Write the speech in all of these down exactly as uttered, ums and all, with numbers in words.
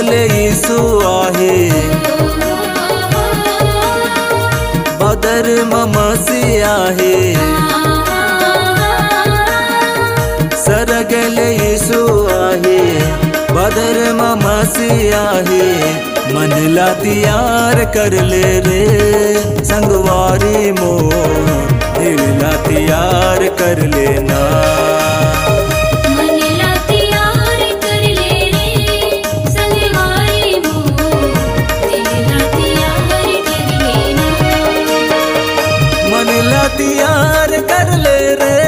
ले यीशु आहे, बादर म मसीह आहे। सरग ले यीशु आहे, बादर म मसीह आहे। मन ला तियार कर ले रे संगवारी मोर, दिल ला तियार कर लेना। मन ला तियार कर ले रे संगवारी मोर, दिल ला तियार कर लेना। मन ला तियार कर ले रे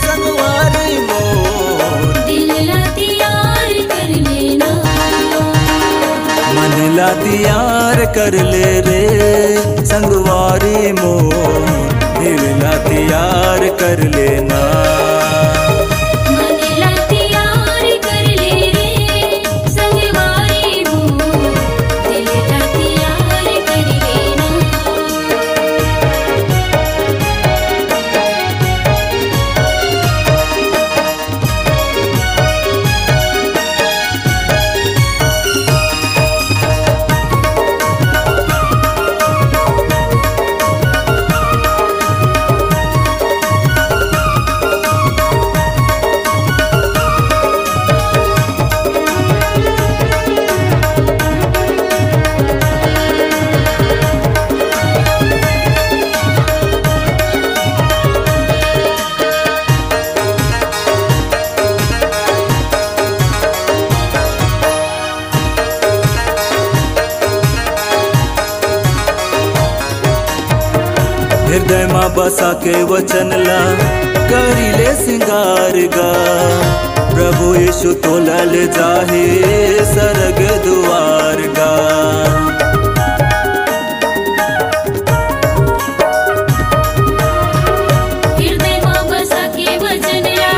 संगवारी मोर, दिल ला तियार कर लेना। मन ला तियार कर ले रे संगवारी मोर, दिल ला तियार कर लेना। मन ला तियार कर ले रे संगवारी मोर, दिल ला तियार कर लेना। हृदय मा बसा के वचन ला, करी ले सिंगार गा। प्रभु यीशु तोला ले जाही सरग दुआर गा। हृदय मा बसा के वचन ला,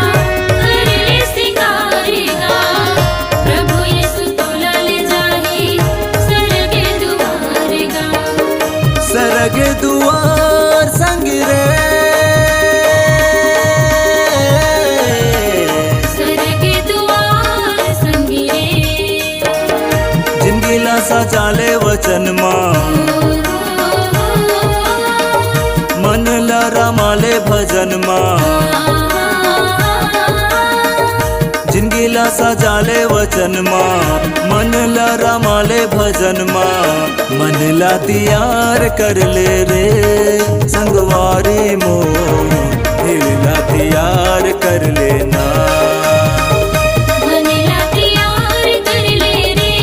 कर ले सिंगार गा। प्रभु यीशु तोला ले जाही सरग दुआर गा। सरग दुआर संग रे। सरग दुआर संग रे। जिंदगी ला सजा ले वचन मा, मन ला रमा ले भजन मा। जिंदगी ला सजा ले वचन मा, मन ला रमा ले भजन मा। मन ला तियार कर ले रे संगवारी मोर, दिल ला तियार कर लेना। मन ला तियार कर ले रे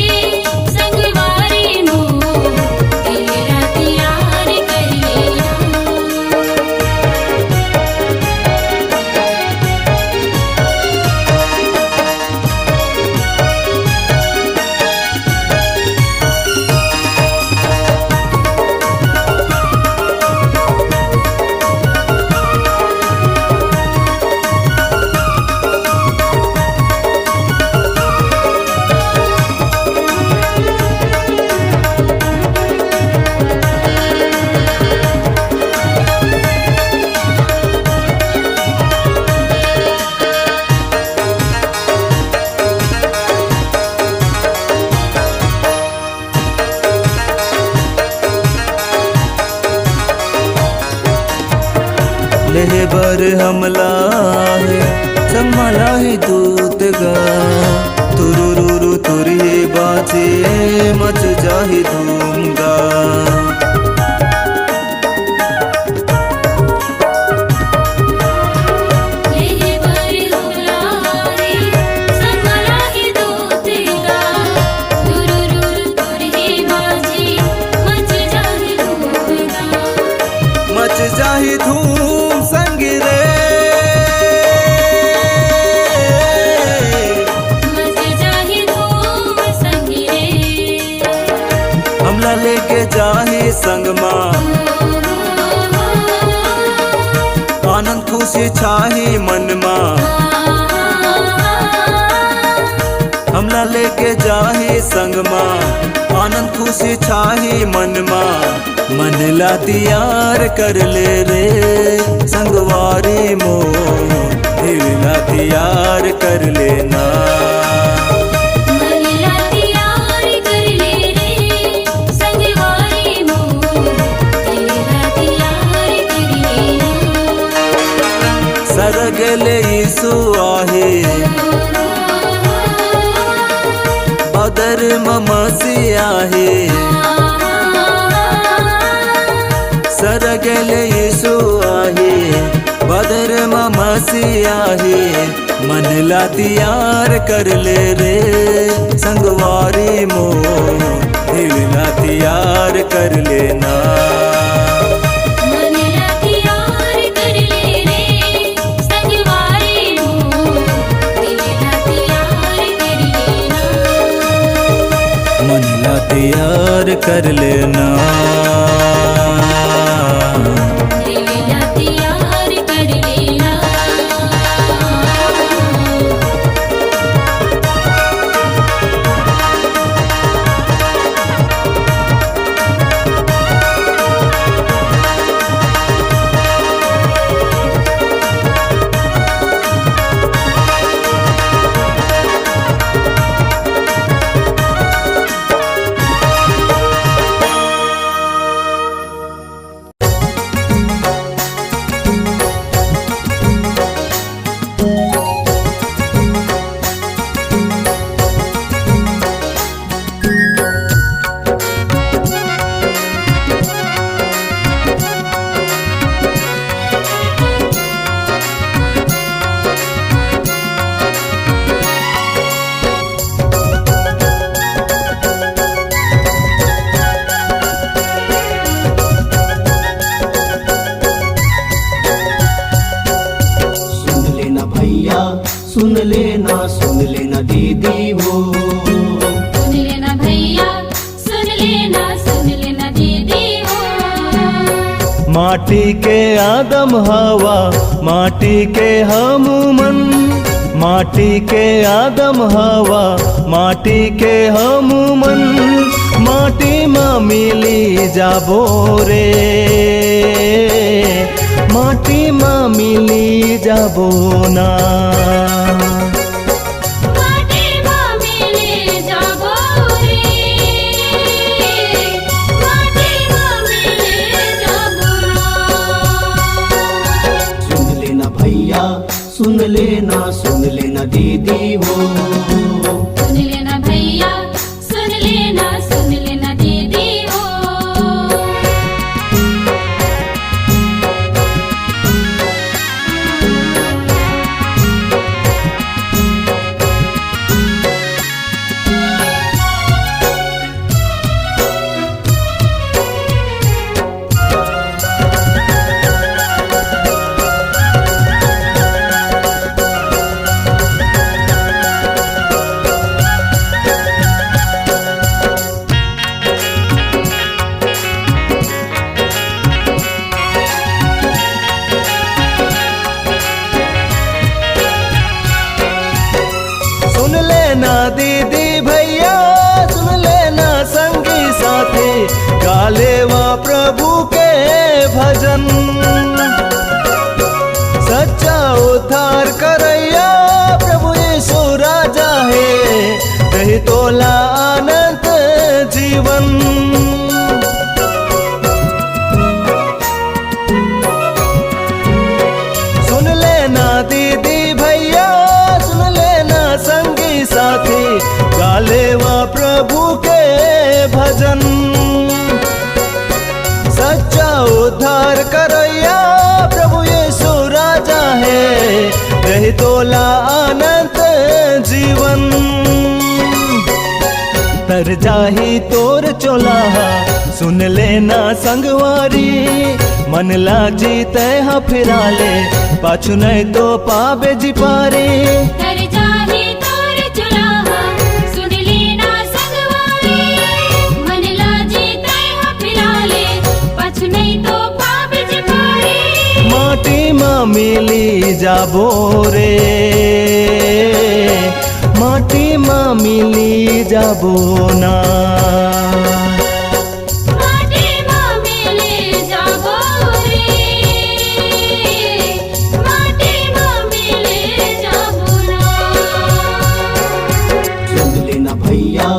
संगवारी मोर, दिल ला तियार कर लेना। लेहे बर हमला हे, संग मा लाही दूत गा। तुरुरुरु तुरही बाजे, मच जाही धूम गा। लेहे बर हमला हे, संग मा लाही दूत गा। तुरुरुरु तुरही बाजे, मच जाही धूम गा। मच जाही धूम संग रे। मच जाही धूम संग रे। हमला लेके जाही संग मा, आनंद खुशी छाही मन मा। हमला लेके जाही संग मा, आनंद खुशी छाही मन मा। मन ला तियार कर ले रे संगवारी मोर, दिल ला तियार कर लेना। आहे, सरग ले यीशु आहे, बदर म मसीह आहे। मन ला तियार कर ले रे संगवारी मोर, दिल ला तियार कर लेना। मन ला तियार कर ले रे संगवारी मोर, दिल ला तियार कर लेना। मन ला तियार कर लेना। दिल ला तियार कर लेना। सुन लेना भैया, सुन लेना, सुन लेना दीदी हो। सुन लेना भैया, सुन लेना, सुन लेना दीदी हो। माटी के आदम हवा, माटी के हमू मन, माटी के आदम हवा, माटी के हमू मन, माटी म मिली जाबो रे, माटी म मिली जाबो ना। माटी म मिली जाबो रे, माटी म मिली जाबो ना। सुन लेना भैया, सुन लेना, सुन लेना दीदी हो। सुन लेना भैया, सुन लेना, सुन लेना दीदी हो। सुन लेना दीदी भैया, सुन लेना संगी साथी, गा लेवा प्रभु के भजन। सच्चा उद्धार करैया प्रभु यीशु राजा हे, दही तोला अनंत जीवन। सुन लेना दीदी भैया, सुन लेना संगी साथी, गा लेवा प्रभु के भजन। सच्चा उद्धार करैया प्रभु यीशु राजा हे, दही तोला अनंत जीवन। तर जाही तोर चोलाहा, सुन लेना संगवारी, मन ला जीते हा फिरा ले, पाछू नहीं तो पाबे जी पारी। तर जाही तोर चोलाहा, सुन लेना संगवारी, मन ला जीते हा फिरा ले, पाछू नहीं तो पाबे जी पारी। माटी मा मिली जाबो रे, माटी मा मिली जाबो ना। माटी मा मिली जाबो रे, माटी मा मिली जाबो ना। सुन लेना भैया,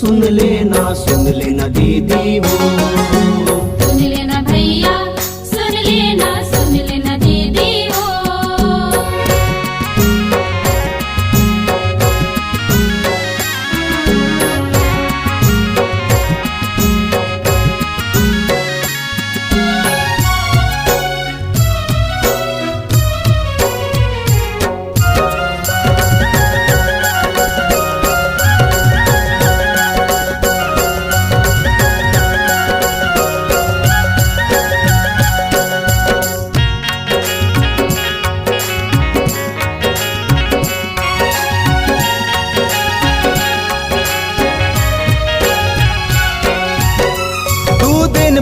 सुन लेना, सुन लेना दीदी हो। सुन लेना भैया, सुन लेना, सुन लेना दीदी हो।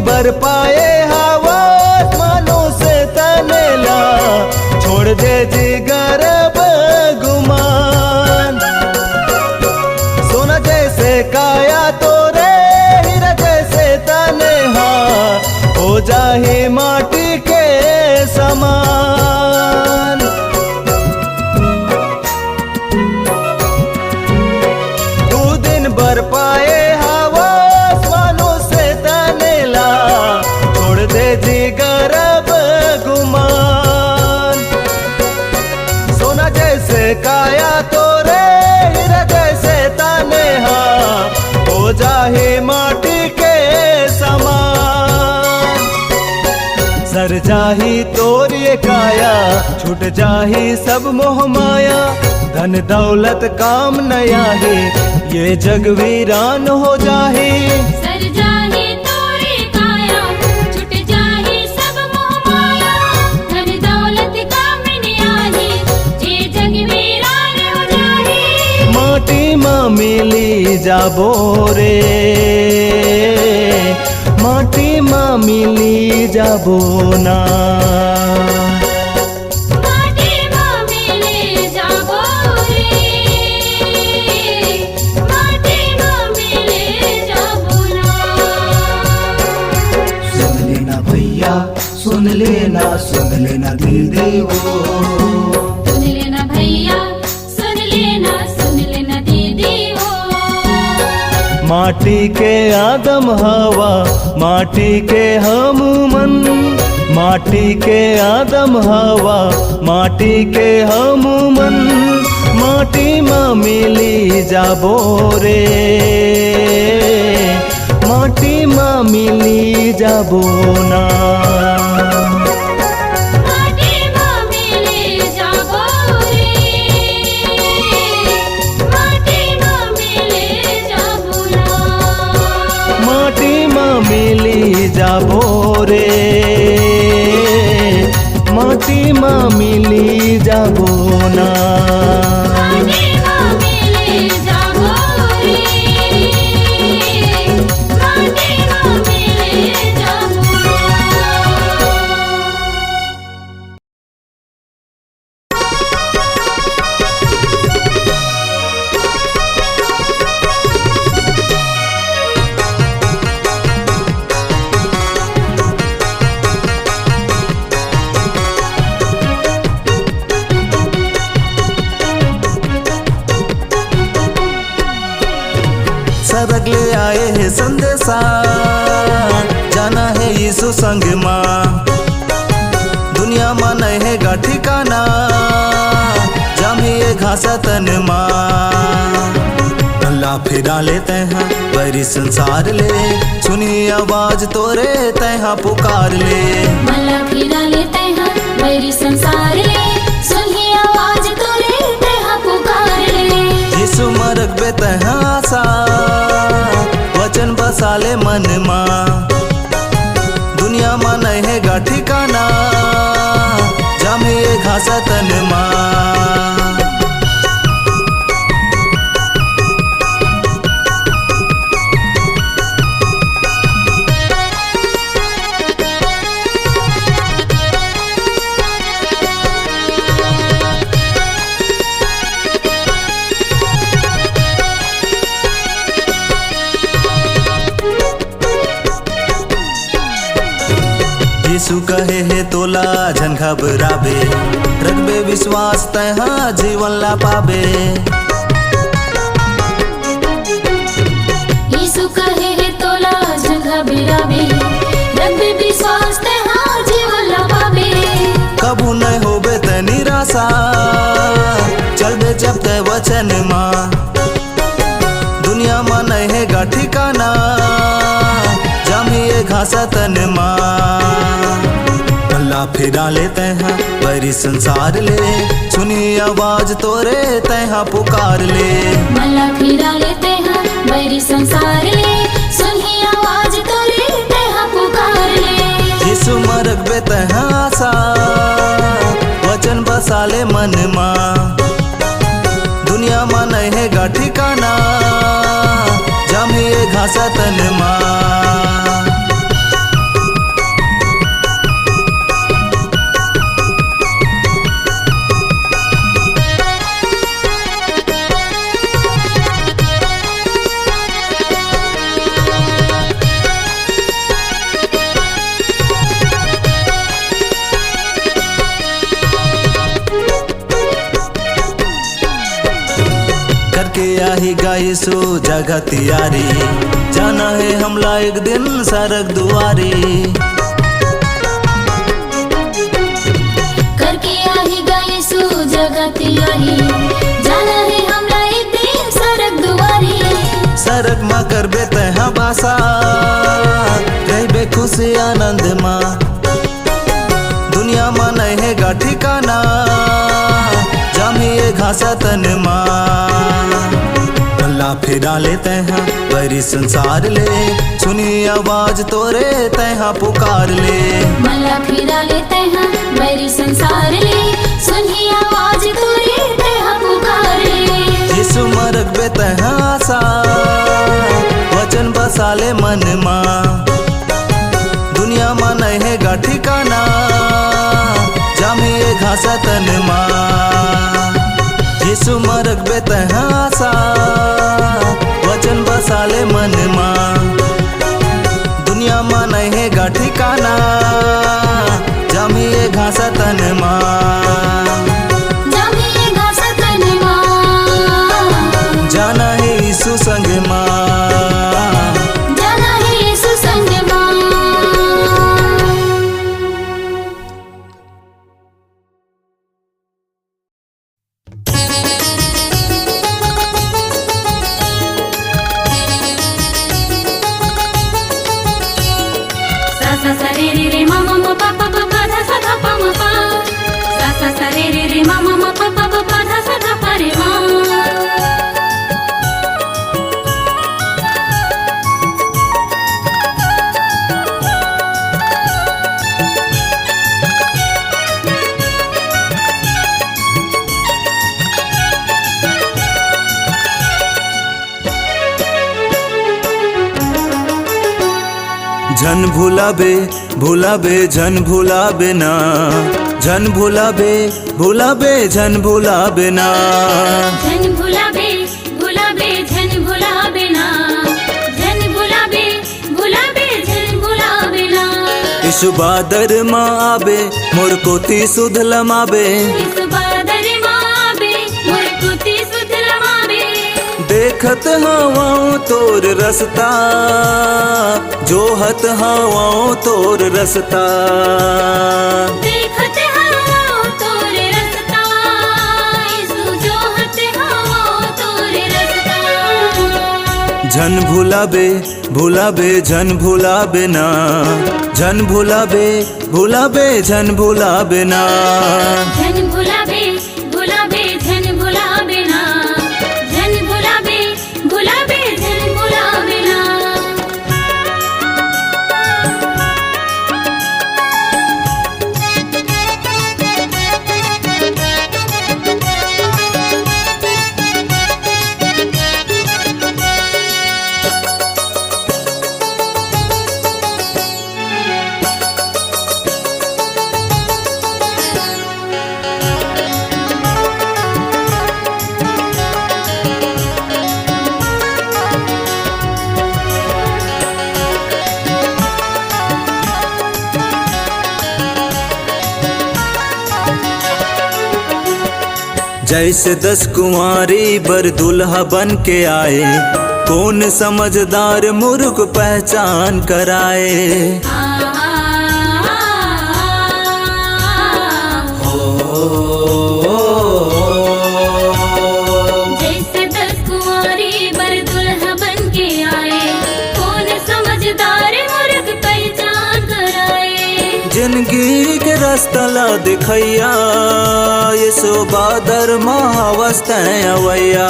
बर पाए हवस मनुष्य तन ला, छोड़ दे जी गर्व गुमान। सोना जैसे काया तोरे, हीरा जैसे तन हा, हो जाही माटी के समान। दू दिन बर पाए हवस मनुष्य तन ला, छोड़ दे जी गर्व गुमान। सोना जैसे काया तोरे, हीरा जैसे तन हा, हो जाही माटी के समान। सर जाही तोर ये काया, छूट जाही सब मोह माया। धन दौलत काम न आही, ये जग वीरान हो जाही। सर जाही तोर ये काया, छूट जाही सब मोह माया। धन दौलत काम न आही, ये जग वीरान हो जाही। माटी मा मिली जाबो रे, माटी मा मिली जाबो ना। माटी मा मिली जाबो रे, माटी मा मिली जाबो ना। सुन लेना भैया, सुन लेना, सुन लेना दीदी वो। सुन लेना भैया, सुन लेना, सुन लेना दीदी वो। माटी के आदम हवा, माटी के हमू मन, माटी के आदम हवा, माटी के हमू मन, माटी मा मिली जाबो रे, माटी मा मिली जाबो ना। माटी मा मिली जाबो रे, माटी मा मिली जाबो ना। माटी मा मिली जाबो रे, माटी मा मिली जाबो ना। माटी मा मिली जाबो रे, माटी मा मिली जाबो ना। सरग ले आए हे संदेशा, जाना हे यीशु संग मा। दुनिया मा नइ हे गा ठिकाना, जामही ए घास तन मा। मन ला फिरा ले तैं हा बैरी संसार ले, सुनही आवाज तोरे तैं हा पुकार ले। मन ला फिरा ले तैं हा बैरी संसार ले, सुनही आवाज तोरे तैं हा पुकार ले। यीशु मा रखबे तैं हा आशा, वचन बसा ले मन मा। दुनिया मा नइ हे गा ठिकाना, जामही ए घास तन मा। यीशु कहे हे तोला झन घबराबे, रखबे विश्वास तैं हा जीवन ला पाबे। यीशु कहे हे तोला झन घबराबे, रखबे विश्वास तैं हा जीवन ला पाबे। कभू नइ होबे तैं निराशा, चलबे जब तैं वचन मा। दुनिया मा नइ हे गा ठिकाना, जामही ए घास तन मा। मन ला फिरा ले तैं हा बैरी संसार ले, सुनही आवाज तोरे तैं हा पुकार ले। मन ला फिरा ले तैं हा बैरी संसार ले, सुनही आवाज तोरे तैं हा पुकार ले। यीशु मा रखबे तैं हा आशा, वचन बसा ले मन मा। दुनिया मा नइ हे गा ठिकाना, जामही ए घास तन मा। गा यीशु जगह तियारी, जाना हे हमला एक दिन सरग दुआरी। करके आही गा यीशु जगह तियारी, जाना हे हमला एक दिन सरग दुआरी। सरग मा करबे तैहा बासा, रहिबे खुशी आनंद मा। दुनिया मा नइ हे गा ठिकाना, जामही ए घासा तन मा। मल्ला फिरा ले तैहा बैरी संसार ले, सुनही आवाज तोरे तैहा पुकार ले। मल्ला फिरा ले तैहा बैरी संसार ले, सुनही आवाज तोरे तैहा पुकार ले। यीशु मा रखबे तैहा आसा, वचन बसा ले मन मा। दुनिया मा नइ हे गा ठिकाना, जामही ए घासा तन मा। यीशु मा रखबे तैहा आसा, वचन बसा ले मन मा। दुनिया मा नइ हे गा ठिकाना, जामही ए घासा तन मा। जामही ए घासा तन मा। जाना हे यीशु संग मा। जाना हे यीशु संग मा। सा सा सा रे रे रे मा मा मा पा पा पा पा धा सा धा पा मा पा। सा सा सा रे रे रे मा मा मा पा पा पा पा धा सा धा पा रे मा। झन भुलाबे, भुलाबे, झन भुलाबे ना। झन भुलाबे, भुलाबे, झन भुलाबे ना। झन भुलाबे, भुलाबे, झन भुलाबे ना। झन भुलाबे, भुलाबे, झन भुलाबे ना। यीशु बादर मा आबे, मोर कोति सुध लमाबे। यीशु बादर मा आबे, मोर कोति सुध लमाबे। देखत हवंव तोर रस्ता, जोहत हवंव तोर रस्ता। देखत हवंव तोर रस्ता, यीशु जोहत हवंव तोर रस्ता। झन भुलाबे, भुलाबे, झन भुलाबे ना। झन भुलाबे, भुलाबे, झन भुलाबे ना। झन भुलाबे, भुलाबे, झन भुलाबे ना। झन भुलाबे, भुलाबे, झन भुलाबे ना। जैसे दस कुंवारी बर दुल्हा बन के आए, कौन समझदार मुरुख पहचान कराए। जैसे दस कुंवारी बर दुल्हा बन के आए, कौन समझदार मुरुख पहचान कराए। जिनगी के रस्ता ला दिखइया, यीशु बादर मा हवस तैं अवइया।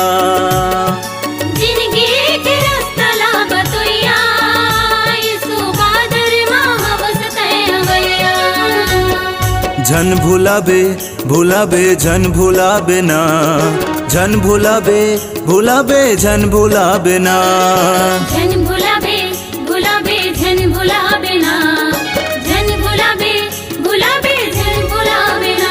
जिनगी के रस्ता ला बतोइया, यीशु बादर मा हवस तैं अवइया। झन भुलाबे, भुलाबे, झन भुलाबे ना। झन भुलाबे, भुलाबे, झन भुलाबे ना। झन भुलाबे, भुलाबे, झन भुलाबे ना। झन भुलाबे, भुलाबे, झन भुलाबे ना।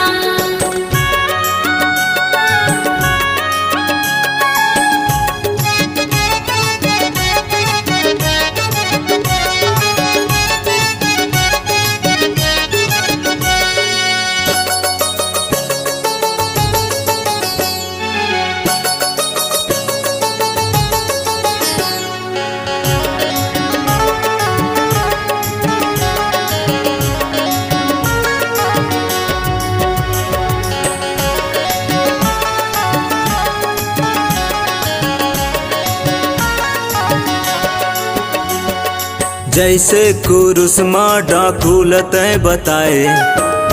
जैसे कुरुस मा डाकू ल तैं बताए,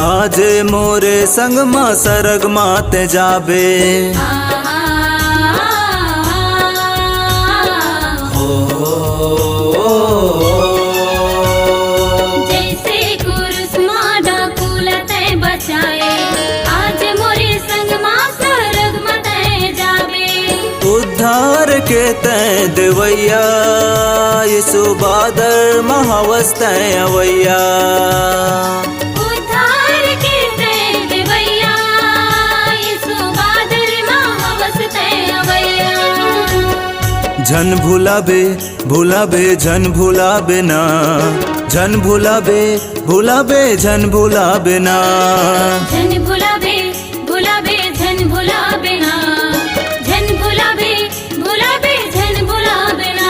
आज मोरे संग मा सरग मा तैं जाबे। हो। जैसे कुरुस मा डाकू ल तैं बचाए, आज मोरे संग मा सरग मा तैं जाबे। उद्धार के तैं देवैया, यीशु बादर मा हवस तैं अवैया। उद्धार के तैं देवैया, यीशु बादर मा हवस तैं अवैया। झन भुलाबे, भुलाबे, झन भुलाबे ना, झन भुलाबे, भुलाबे, झन भुलाबे ना। झन भुलाबे, भुलाबे, झन भुलाबे ना। झन भुलाबे, भुलाबे, झन भुलाबे ना।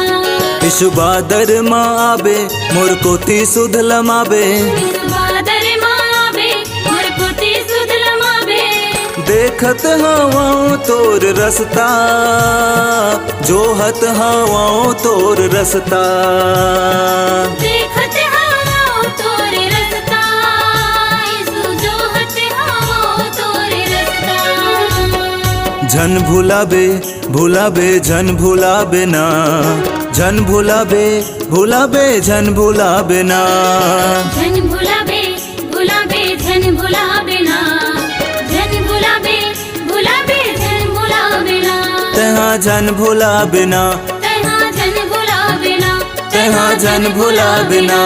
यीशु बादर मा आबे, मोर कोति सुध ल माबे। यीशु बादर मा आबे, मोर कोति सुध ल माबे। देखत हवंव तोर रस्ता, जोहत हवंव तोर रस्ता। देखत हवंव तोर रस्ता, यीशु जोहत हवंव तोर रस्ता। झन भुलाबे, भुलाबे, झन भुलाबे ना, झन भुलाबे, भुलाबे, झन भुलाबे ना। झन भुलाबे, भुलाबे, झन भुलाबे ना। झन भुलाबे, भुलाबे, झन भुलाबे ना। तैं हा झन भुलाबे ना। तैं हा झन भुलाबे ना। तैं हा झन भुलाबे ना।